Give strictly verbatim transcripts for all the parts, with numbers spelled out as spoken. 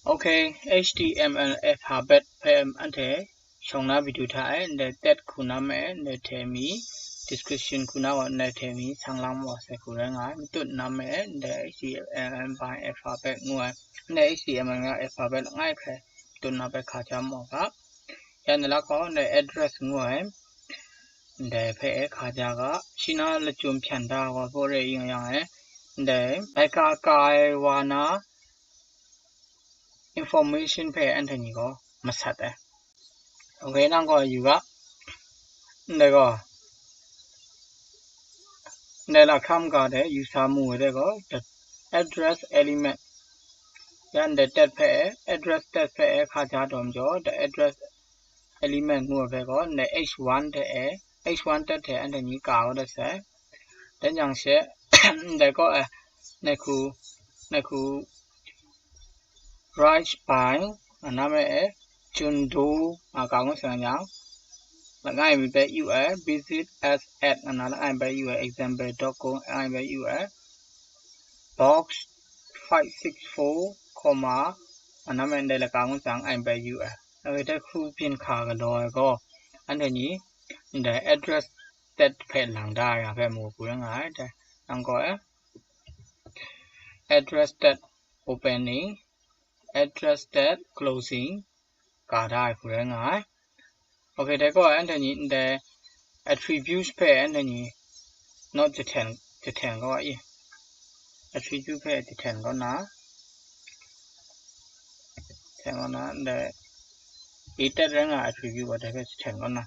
Okay, H T M L alphabet hpe anhte shawng na video hta e, ndai tag hku na me, ndai hte mi, description hku na wa, ndai hte mi sang lang maw sai hku rai nga ai, matut na me, ndai H T M L by alphabet ngu ai, ndai H T M L nga alphabet langai hpe, matut na hpe hka ja maw ga, ya ni la gaw, ndai address ngu ai, ndai hpe e hka ja ga, shi na lachyum hpyan da wa hpaw re ing yang e, ndai, laika ka ai wa na, information hpe anhte ni gaw masat ai. Okay, nang gaw yu ga, ndai gaw, ndai la hkam ga de yu sa mu ai de gaw, the address element, ya ndai tag hpe, address tag hpe hka ja taw majaw, the address element ngu ai hpe gaw, ndai H one hte e, H one tag hte anhte ni ka kau dat sai. Dan yang she, ndai gaw e, ndai hku, ndai hku, write by, a na me e, Jun Do, a ka ngu sa yang, langai mi bai yu ai, visit as at, a na langai bai yu ai, example dot com, langai bai yu ai, box five six four, comma, a na me ndai la ka ngu sa yang, ai bai yu ai. A we dai hku byin hka galaw ai gaw, anhte ni, ndai address tag hpe lang da ai hpe mu hku rai nga ai, dai, nang gaw e, address tag opening, address tag closing, ka da ai hku rai nga ai. Okay, dai gaw anhte ni ndai attribute hpe anhte ni not jahten, jahten kau ai. Attribute hpe jahten kau na, jahten kau na, ndai A tag rai nga ai attribute wa dai hpe jahten kau na.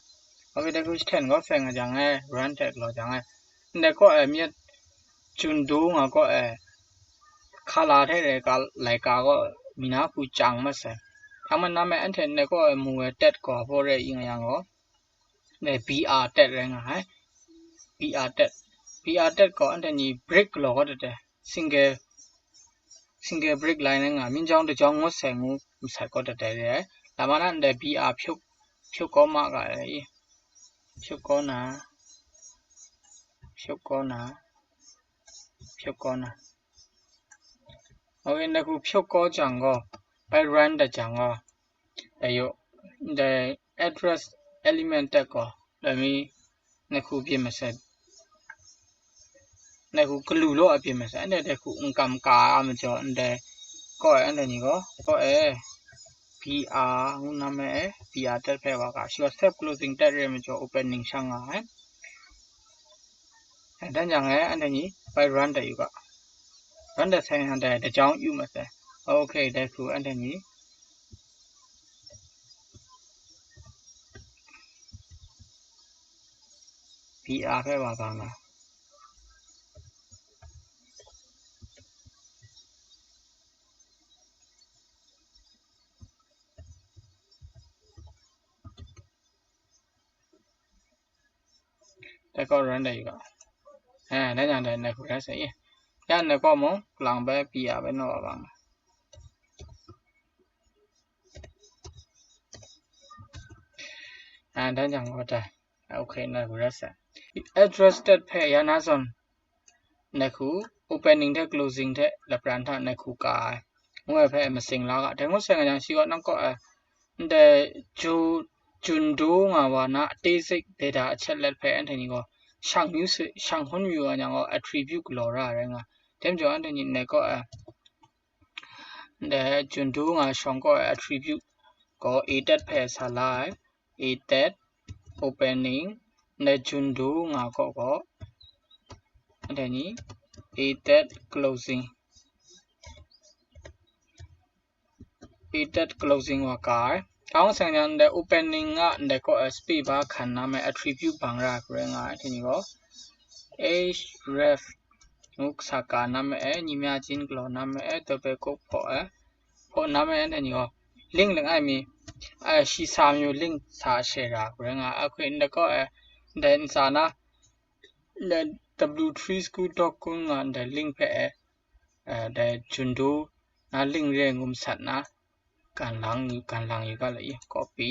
Okay, dai hku jahten kau sai nga jang e, run tag galaw jang e, ndai gaw e, myit Jun Do nga gaw e, hkala hte laika, laika gaw mi na hku chyang mat sai. Hkang mat na me, anhte ndai gaw e mu ai tag gaw hpaw re ing yang gaw, ndai B R tag rai nga ai. B R tag. B R tag gaw anhte ni break galaw kau dat ai. Single, single break line rai nga, myit jawng dajawng ngut sai ngu masat kau dat ai re ai. Lama na ndai B R hpyuk, hpyuk kau ma ga ai. Hpyuk kau na, hpyuk kau na, hpyuk kau na. Okay, ndai hku hpyuk kau jang gaw, bai run dat jang gaw, dai yaw, ndai address element tag gaw, dai mi, ndai hku byin masai, ndai hku galu law a byin masai, ndai, dai hku n kam ka a majaw, ndai, kaw e, anhte ni gaw, kaw e, B R ngu na me e, B R tag hpe wa ga, shi gaw self closing tag re ai majaw, opening shang nga ai. Dan jang e, anhte ni bai run dat yu ga. Run dat sai yang dai, dajawng yu mat sai. Okay, dai hku anhte ni B R hpe wa bang na. Dai gaw run dat yu ga. E, dai jang dai ndai hku rai sai i. Ya ndai gaw mung, kalang bai B R bai naw wa bang. E, dai jang gaw dai. Okay, ndai hku rai sai. Address tag hpe ya na zawn, ndai hku opening hte closing hte lapran hta ndai hku ka ai, ngu ai hpe masing la ga. Dai ngut sai nga yang, shi gaw nang kaw ai, ndai Ju-, Jun Do nga wa na a tezek data a chat let hpe anhte ni gaw shang yu si, shang hkun yu wa yang gaw attribute galaw ra ai rai nga. Dai majaw anhte ni ndai kaw ai, ndai Jun Do nga shawng kaw ai attribute gaw A tag hpe sa la ai, A tag opening, ndai Jun Do nga kaw gaw, anhte ni A tag closing, A tag closing wa ka ai. Ka hkawng seng yang ndai opening a ndai kaw ai space bar hkan na me attribute bang ra ai hku rai nga ai, anhte ni gaw href ngu sa ka na me e, nyi mya jin galaw na me e, dawbei kuk hpaw e, hpaw na me e, anhte ni gaw link langai mi, e, shi sa mayu link sa she ra hku rai nga ai. Ahkoi ndai kaw e, ndai ntsa na, ndai W three school dot com nga ndai link hpe e, e, dai Jun Do na link re ngu masat na, gan lang, gan lang yu ga la i, copy.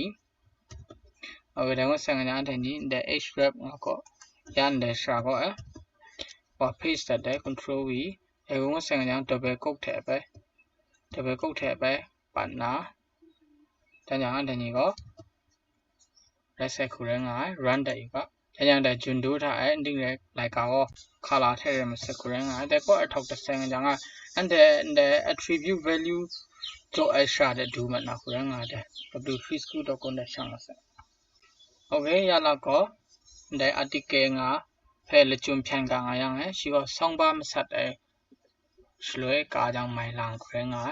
Ok, dai ngut sai nga yang anhte ni ndai href nga kaw, ya ndai shara kaw e, wa paste dat dai, control V, dai ngut sai nga yang dawbei kuk hte bai, dawbei kuk hte bai, ပတ်န တၢ်ညၣ်တၢ်ညီကော ရစဲခုရဲငါ ရန်တယူက တၢ်ညၣ်တၢ်ဂျွန်ဒိုးထ အဲ ဒိၣ်ရဲ လိုက်ကာကော ခါလာထဲရဲမစဲခုရဲငါ တဲကောအထောက်တဆဲငါ အန်တဲ ဒဲ attribute value ကြော အဲ ရှာ ဒဲ ဒူမတ်နာခုရဲငါ တဲ W three school dot com ဒဲ ရှာမစဲ okay ရလာကော ဒဲ article ငါ ဖဲလကျုံဖြန်ကငါယငဲ ရှိကော ဆောင်းပါးမဆတ်အဲ ရှလွဲကါကြောင့်မိုင်လံခွဲငါ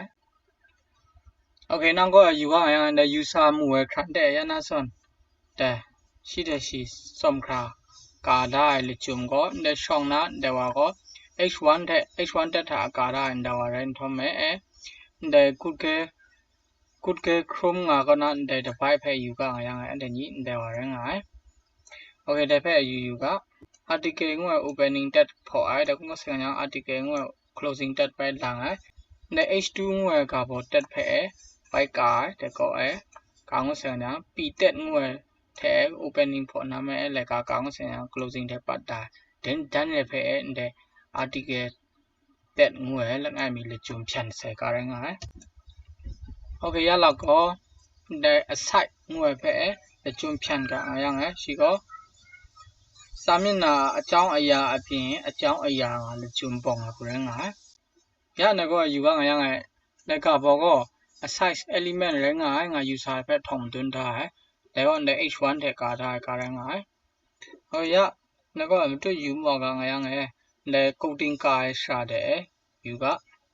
okay နောက်ကောယူကငါယငဲ ဒဲ ယူဆမှုဝဲခရန်တဲ့ရနာစွန် တဲ ရှိတဲ့ရှိစောင့်ခရာ ကာဒါလကျုံကော ဒဲ ရှောင်းနာ ဒဲဝါကော H one တဲ့ H one တက်တာအကာဒါ ဒဲဝါရဲထုံးမဲအဲ ဒဲ ကုတ်ကဲ ကုတ်ကဲ Chrome ငါကောနာ ဒဲ တပိုင်းဖဲယူကငါယငဲ ဒဲ ညိ ဒဲဝါရဲငါ okay ဒဲ ဖဲယူယူက article ငွေ opening တက်ဖို့အဲ ဒဲ ကုတ်ကဲ ဆင်ညာ article ငွေ closing တက်ပဲလံအဲ ဒဲ H two ငွေ ကပေါ်တက်ဖဲအဲ ပိုက်ကါ တဲကောအဲ ကငွေ ဆင်ညာ ပီတက်ငွေ ထဲ opening ဖို့နာမည် လဲက ကငွေ ဆင်ညာ closing ထဲပတ်တာ ဒဲ ဒဲ ဖဲအဲ ဒဲ article တက်ငွေ လငါမီ လကျုံဖြန်ဆဲကရဲငါ okay ရလာကော ဒဲ အဆိုင်ငွေ ဖဲအဲ လကျုံဖြန်ကငါယငဲ ရှိကော စာမျက်နှာအကြောင်းအရာအပြင်အကြောင်းအရာငါလကျုံပုံငါခုရဲငါ ရနကောယူကငါယငဲ လဲကပေါ်ကော အဆိုင် element ရဲငါ ငါယူဆဖဲထောင်တွင်းထား လဲကော ဒဲ H one ထဲကားထားကားရဲငါ ဟောရ နကောမတွတ်ယူမော်ကငါယငဲ လဲကုတ်တင်ကားရှာတဲ့ယူက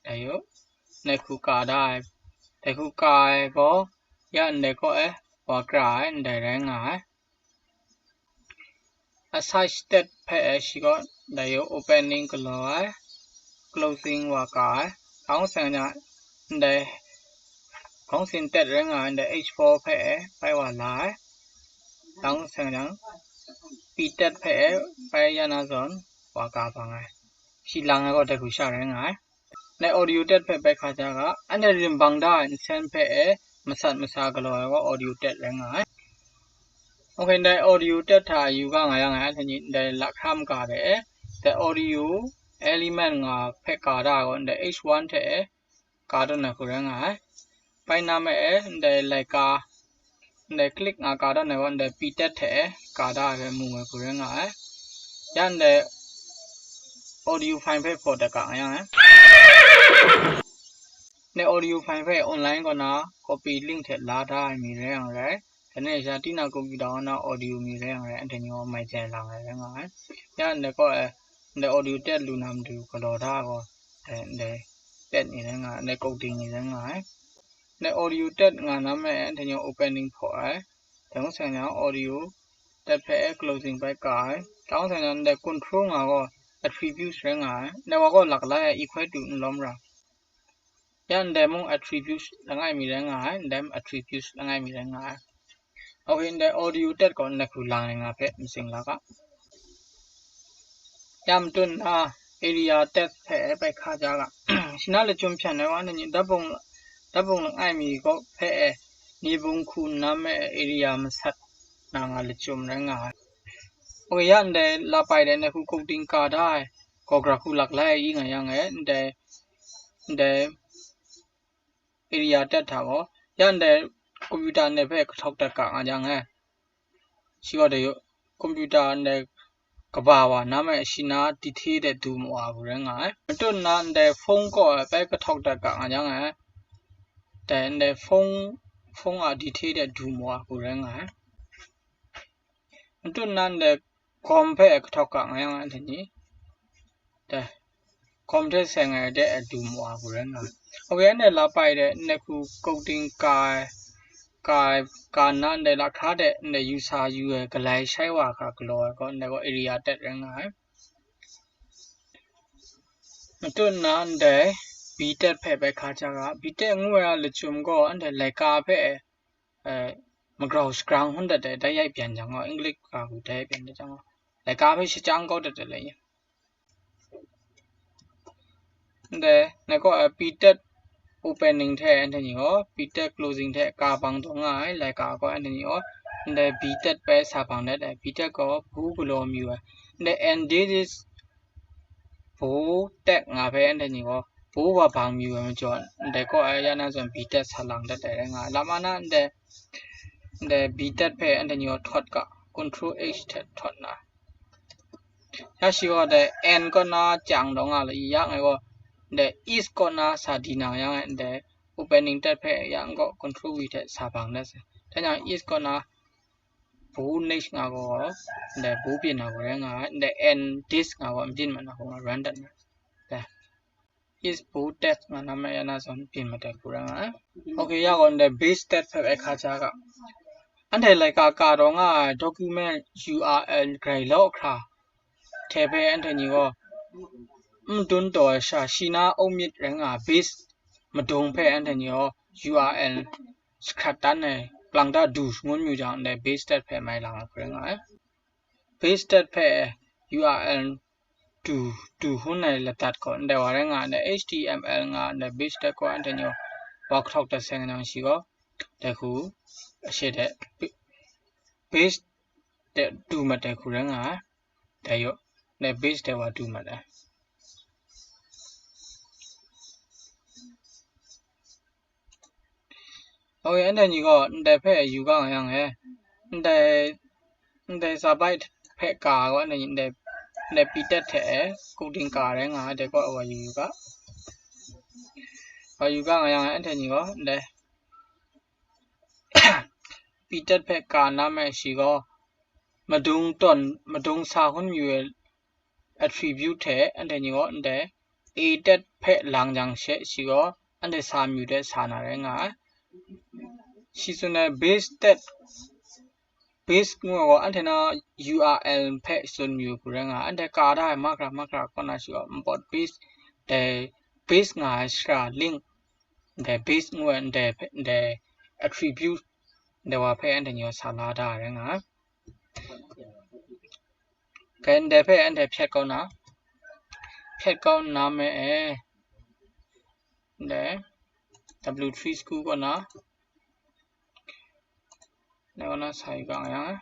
တယု နခုကားထား တခုကားကော ရ နကောအဲ ဝါကရာ ဒဲ ရဲငါ အဆိုင် step ဖဲအဲ ရှိကော ဒဲ ယု opening ကလော်အဲ closing ဝါကရာ ခေါင်းစဉ်ည ဒဲ ခေါင်းစဉ်တက်ရဲငါ ဒဲ H four ဖဲအဲ ပိုက်ဝါလာအဲ ခေါင်းစဉ်ည ပီတက်ဖဲအဲ ပိုက်ရနာစွန် ဝါကရာပါငါ ရှိလာငါကောတခုရှာရဲငါ န audio တက်ဖဲပဲခါကြက အနဲ့ရင်ဘင်ဒါ ဆန်ဖဲအဲ မဆတ်မဆာကလော်ကော audio တက်လဲငါ okay န audio တက်တာယူကငါရငါ တညီ ဒဲ လက်ခံကတဲ့ ဒဲ audio element ငါဖဲကားတာကော ဒဲ H one ထဲကားတော့နခုရငါ ပိုင်နာမည်အဲ ဒဲ လိုက်ကား ဒဲ click ငါကားတော့နကော ဒဲ ပီတက်ထဲကားတာပဲမူဝဲခုရငါ ရန်ဒဲ audio file ဖဲဖော်တကငါရငါ န audio file ဖဲ online ကောနာ copy link ထဲလာတာမီရဲအောင်ရဲ တနေ့ရာတိနာကွန်ပျူတာဟောနာ audio မီရဲအောင်ရဲ အတညောမိုင်ကျဲလာငါရဲငါ ရန်ဒဲကောအဲ ဒဲ audio တက်လူနာမတူကလော်တာကော ဒဲ ဒဲ တက်နေရဲငါ ဒဲ coding နေရဲငါ ဒဲ audio တက်ငါနာမည် အတညော opening ဖော်အဲ တန်ဆိုင်ရာ audio တက်ဖဲ closing ပဲကအဲ တန်ဆိုင်ရာ ဒဲ control ငါကော attributes ရဲငါ ဒဲဝါကော လကလာ equal to နလောမရာ ရန်ဒဲမုံ attributes လငါမီရဲငါ ဒဲ attributes လငါမီရဲငါ okay ဒဲ audio တက်ကော နခုလာငါဖဲ မစင်လာက ရမတွန်းနာ area တက်ဖဲပဲခါကြက ရှင်နာလကျုံဖြန်နေဝါနညီဓာတ်ပုံဓာတ်ပုံလငါမီကောဖဲ နေပုံခုနာမည် area မဆတ်နာငါလကျုံရငါ okay ရန်ဒဲလာပိုင်ဒဲနခု coding ကားတာ ကော်ကြခုလက်လဲအီးငါရငဲ ဒဲ ဒဲ area တက်တာကော ရန်ဒဲ computer နဲ့ဖဲကထောက်တက်ကငါရငဲ ရှိတော့တဲ့ computer နဲ့ကဘာဝါနာမည်အရှိနာတီထေးတဲ့သူမွားဘူးရငါ မတွတ်နာတဲ့ phone ကောပဲကထောက်တက်ကငါရငဲ တဲ့တဲ့ phone phone အတီထေးတဲ့သူမွားဘူးရငါ မတွတ်နာတဲ့ com ဖဲကထောက်ကငါရငဲတနည်းတဲ့ com ထဲဆယ်ငယ်တဲ့အတူမွားဘူးရငါ okay နဲ့လာပိုက်တဲ့နှစ်ခု coding ကာကာကာနာနဲ့လာခါတဲ့နဲ့ယူဆယူရကလိုင်းဆိုင်ဝါခါကလောကောနဲ့ကော area တက်ရငါ မတွတ်နာတဲ့ B တက်ဖဲပဲခါကြက B တက်ငွေရလချုံကောအဲ့ဒါလဲကာဖဲအဲမကြောက်စကရန်ဟွန်းတဲ့တိုက်ရိုက်ပြန်ကြငေါ English ကဟူတိုက်ရိုက်ပြန်ကြငေါလဲကာဖဲရှစ်ချောင်းကောတဲ့တလဲ တဲ့နကောအ B တက် opening ထဲအဲ့ဒါညီရော B တက် closing ထဲကာပန်းတော့ငါလဲကာကောအဲ့ဒါညီရောတဲ့ B တက်ပဲစာပန်းတဲ့ B တက်ကောဘူးကလောမျိုးပဲတဲ့ and this is ဘူးတက်ငါပဲအဲ့ဒါညီရော Bo wa bang myu ai majaw, ndai kaw ai ya na zawn B tet sa lang dat ai rai nga ai. Lam a na ndai, ndai B tet hpe anhte ni gaw thawt ga, control H hte thawt na. Ya shi gaw dai N kaw na chyang daw nga la i, yang ai gaw, ndai is kaw na sa di na yang ai, ndai opening tet hpe yang gaw control V hte sa bang dat sai. Dan yang is kaw na bo next nga gaw, ndai bo byin na gaw rai nga ai, ndai N this nga gaw n byin mat na gaw nga run dat na. Dai. Is bo tet nga na ma ya na zawn byin madat hku rai nga ai. Okay, ya gaw ndai base tet hpe bai hka ja ga. Anhte laika ka daw nga ai document U R L grai law hkra hte hpe anhte ni gaw n dun taw ai sha, shi na aw myit rai nga ai base madung hpe anhte ni gaw U R L shakrat dan ai, lang ta du shangun yu jang, ndai base tet hpe mai lang ai hku rai nga ai. Base tet hpe U R L du, du hun ai ladat gaw ndai wa rai nga ai, ndai H T M L nga ai, ndai base tet gaw anhte ni gaw wa kahtawk dat sai nga yang shi gaw, dai hku, ashe de, base de du mat ai hku rai nga ai, dai yaw, ndai base de wa du mat ai. Okay, anhte ni gaw ndai hpe yu ga nga yang e, ndai, ndai zabai hpe ka gaw anhte ni ndai, ndai B tet hte e, coding ka rai nga ai, dai gaw wa yu yu ga. Wa yu ga nga yang e, anhte ni gaw ndai B tet hpe ka na me shi gaw, madung tawn, madung sa hun mayu ai attribute hte anhte ni gaw ndai A tet hpe lang jang she shi gaw anhte sa mayu de sa na rai nga ai. Shi tsun ai base tet, base ngu ai gaw anhte na U R L hpe tsun mayu hku rai nga ai. Anhte ka da ai mahkra mahkra kaw na shi gaw import base, dai base nga ai shara link, dai base ngu ai ndai hpe, ndai attribute, ndai wa hpe anhte ni gaw sa la da ai rai nga ai. Kai ndai hpe anhte hpyet kau na, hpyet kau na me e, ndai W three school kaw na, ndai kaw na sa yu ga nga yang,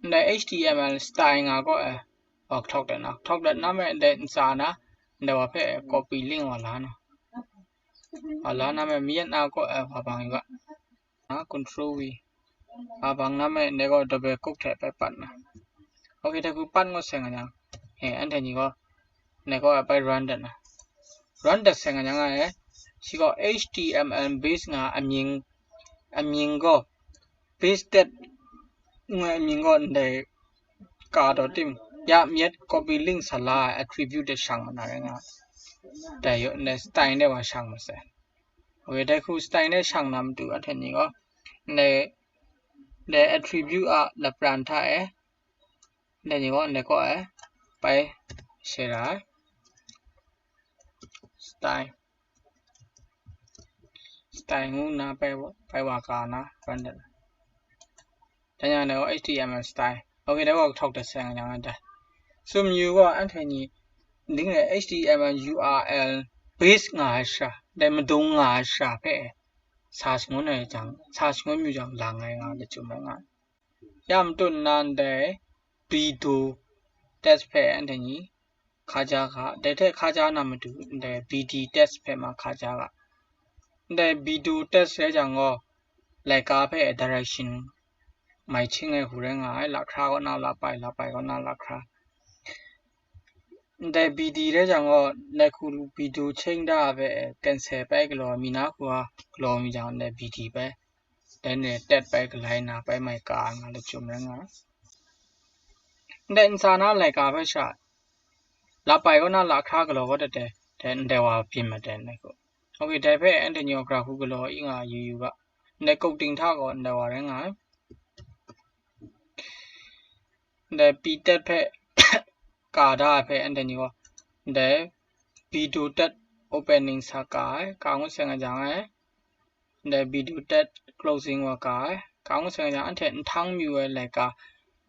ndai H T M L style nga gaw e, wa kahtawk dat na, kahtawk dat na me ndai ntsa na, ndai wa hpe copy link wa la na, wa la na me mayat na gaw e, wa bang yu ga. Na, control V. A bang na me, ndai gaw double quote hte bai pat na. Okay, dai hku pat ngut sai nga yang, he, anhte ni gaw, ndai gaw bai run dat na. Run dat sai nga yang e, shi gaw H T M L base nga amying, amying gaw, base tet ngu ai amying gaw ndai ka daw tim, ya mayat copy link sa la ai attribute de shang mat na rai nga. Dai yaw, ndai style de wa shang mat sai. Okay, dai hku style de shang na matu anhte ni gaw, ndai, ndai attribute a lapran hta e, ndai ni gaw, ndai kaw e, bai share ai. Style. Style ngu na bai, bai wa ka na, run dat. Dan yang dai gaw H T M L style. Okay, dai gaw kahtawk dat sai nga yang dai. Tsun yu gaw anhte ni, ning e H T M L U R L base nga ai shara, dai madung nga ai shara hpe sa shangun ai jang, sa shangun yu jang lang ai nga lachyum rai nga ai. Ya matut nna ndai B two test hpe anhte ni hka ja ga, dai hte hka ja na matu ndai B D test hpe ma hka ja ga. Ndai B two test rai jang gaw, laika hpe direction mai hting ai hku rai nga ai, lahkra kaw na lahpai, lahpai kaw na lahkra. Ndai B D rai jang gaw, ndai hku B two chyeng da ai hpe cancel bai galaw, mi na hku a galaw mi jang, ndai B D bai, dai ni tet bai galai na bai mai ka nga lachyum rai nga ai. Ndai ntsa na laika hpe sha, lahpai kaw na lahkra galaw kaw dat ai, dai ndai wa byin mat ai ndai hku. Okay, dai hpe anhte ni gaw gara hku galaw i nga yu yu ga. Ndai coding hta gaw ndai wa rai nga ai. Ndai B tet hpe ka da ai hpe anhte ni gaw, ndai B two tet opening sa ka ai, ka ngut sai nga jang ai. Ndai B two tet closing wa ka ai, ka ngut sai nga jang, anhte nhtang mayu ai laika,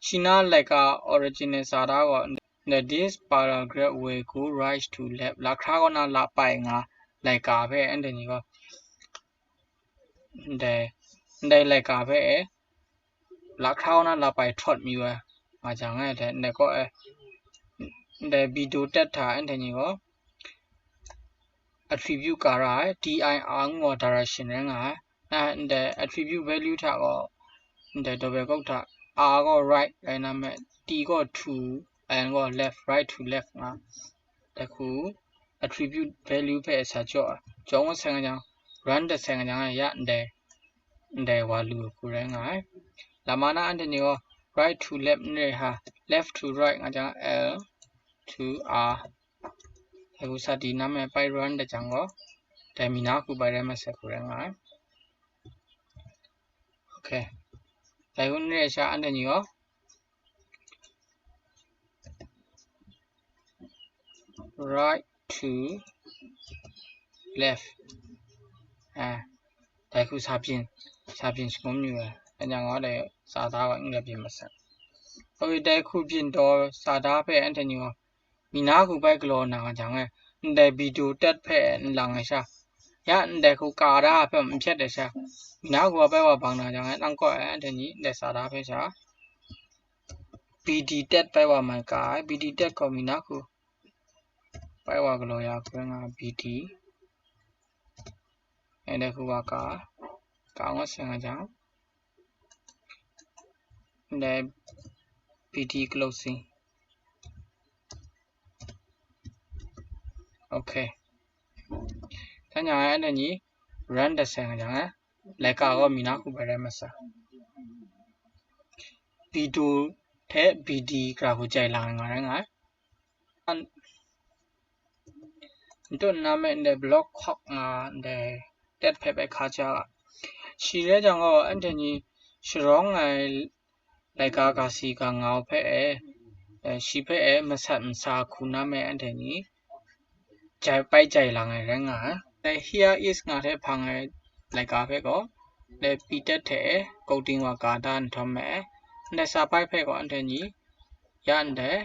shi na laika original sa da gaw, ndai this paragraph will go right to left, lahkra kaw na lahpai nga laika hpe anhte ni gaw, ndai, ndai laika hpe e, lahkra kaw na lahpai htawt mayu ai, nga jang ai, dai, ndai kaw e, ndai B two tet hta anhte ni gaw, attribute ကာရ ai, D I R ငေါ် direction ရ nga ai. Na ndai attribute value ထ gaw, ndai double quote ထ R gaw right rai na me, T gaw to, N gaw left, right to left nga. Dai hku attribute value ဖဲအစာကြော့ ကြော့ won ဆိုင် nga jang, run တဆိုင် nga jang, ya ndai, ndai wa lu hku rai nga ai. Lama na anthony gaw right to left ne ha, left to right nga jang, L to R. Dai hku sa di na me pai run တ jang gaw, dai mi na hku bai rai masai hku rai nga ai. Okay. Dai hku ne sha anthony gaw right to left. Ah, dai hku sa pyin, sa pyin shangun yu ai. Dai jang gaw dai sa da gaw n pyin masat. Okay, dai hku pyin daw sa da hpe anthony gaw mi na hku bai galaw na nga jang e, ndai video တက် hpe n lang ai sha, ya ndai hku ကာရ hpe n hpyet ai sha, mi na hku bai wa bang na jang e, nang kaw e anthony ndai sa da hpe sha, B D တက် bai wa mai ka ai, B D တက် gaw mi na hku bai wa galaw ya hku nga B D. Ndai hku wa ka, ka ngut sai nga jang, ndai B D closing. Okay. Dai jang e anthony run တဆိုင် nga jang e, laika gaw mi na hku bai rai masat. B two hte B D gara hku jai lang ai nga rai nga ai. An-, n tut nna me ndai block hkawk nga ndai တက် hpe bai hka ja ga. Shi rai jang gaw anthony sharawng ai laika ga si ga ngau hpe e, eh, shi hpe e masat masa hku na me anthony jai, bai jai lang ai rai nga ai. Dai here is nga hte hpang ai laika hpe gaw, dai P တက် hte e coding wa ka da nhtawm me, ndai sa bai hpe gaw anthony ya ndai,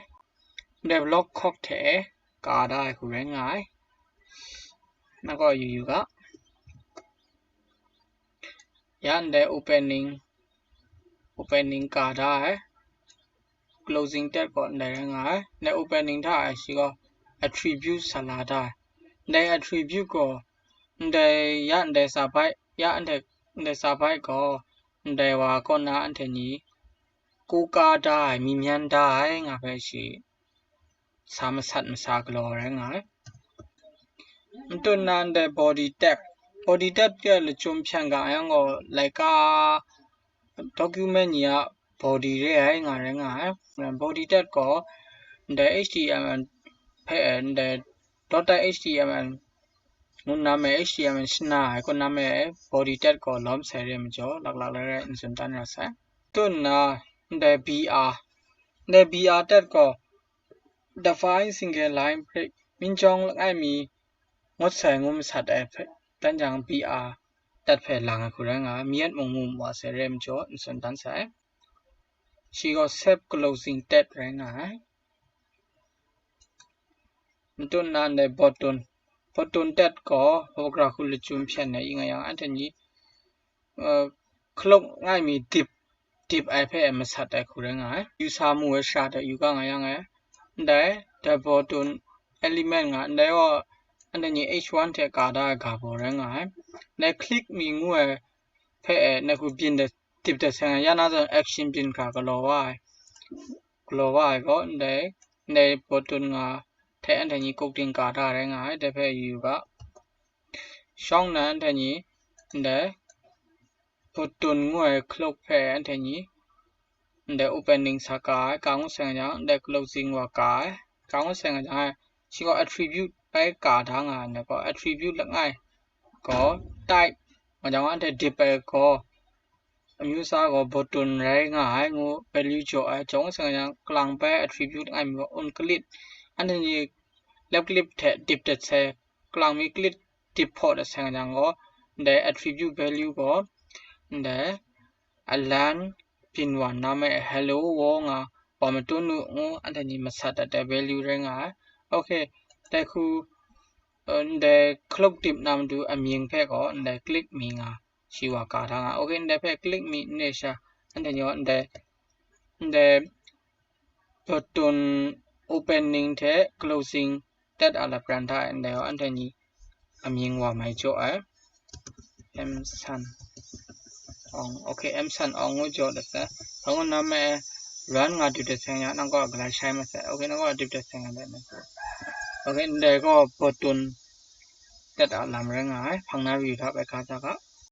ndai block hkawk hte e ka da ai hku rai nga ai. Nang kaw yu yu ga. Ya ndai opening, opening ka da ai, closing တက် gaw ndai rai nga ai. Ndai opening hta e shi gaw attribute sa la da ai. Ndai attribute gaw ndai ya ndai sa bai, ya ndai, ndai sa bai gaw ndai wa kaw na anthony ကိုးကား da ai, mi myan da ai nga hpe shi sa masat masa galaw rai nga ai. N tut nna ndai body tag, body tag hte lachyum hpyan ga yang gaw, laika document ni a body re ai nga rai nga ai. Body tag gaw ndai H T M L hpe ndai dot tag H T M L ngu na me H T M L shana ai kaw na me body tag gaw lawm sai re ai majaw, laklak lai rai n tsun dan ra sai. Tut nna ndai B R, ndai B R tag gaw define single line break, မျဉ်းကြောင်း langai mi ngut sai ngu masat ai hpe, dan jang B R tag hpe lang ai hku rai nga ai, mi yet mung mu mu wa sai re ai majaw n tsun dan sai. Shi gaw save closing tag rai nga ai. N tut nna ndai button, button tag gaw hpaw gara hku lachyum hpyan ai i nga yang, anthony, eh, hkaluk langai mi dip, dip ai hpe masat ai hku rai nga ai. Yu sa mu ai shara de yu ga nga yang e, ndai dai button element nga, ndai gaw anthony H one hte ka da ai ga baw rai nga ai. Ndai click mi ngu ai hpe e, ndai hku byin de, dip de sai nga, ya na zawn action byin hkra galaw wa ai, galaw wa ai gaw, ndai, ndai button nga hte anthony coding ka da rai nga ai, dai hpe yu yu ga. Shawng nna anthony ndai button ngu ai hkaluk hpe anthony ndai opening sa ka ai, ka ngut sai nga jang, ndai closing wa ka ai, ka ngut sai nga jang, shi gaw attribute bai ka da nga ai, ndai gaw attribute langai gaw type, nga jang anhte dip ai gaw, amyu sa gaw button rai nga ai ngu value jaw ai, jawng sai nga jang, kalang bai attribute langai mi gaw unclick, anthony left click hte dip dat sai, kalang mi click dip hpaw dat sai nga jang gaw, ndai attribute value gaw ndai alan byin wa na me hello wo nga wa matun u ngu anthony masat dat ai value rai nga ai. Okay, dai hku, eh, ndai hkaluk dip na matu amying hpe gaw ndai click mi nga shi wa ka da nga. Okay, ndai hpe click mi n re sha, anthony gaw ndai, ndai button opening hte closing tag a lapran hta e ndai gaw anthony amying wa mai jaw ai. M San Ong. Okay, M San Ong ngu jaw dat sai. Hpa ngu na ma e, run nga du dat sai nga, nang kaw a galai shai mat sai. Okay, nang kaw a du dat sai nga let na. Okay, ndai gaw botun tet a lam rai nga ai. Hpang na ri hta bai ga ja ga.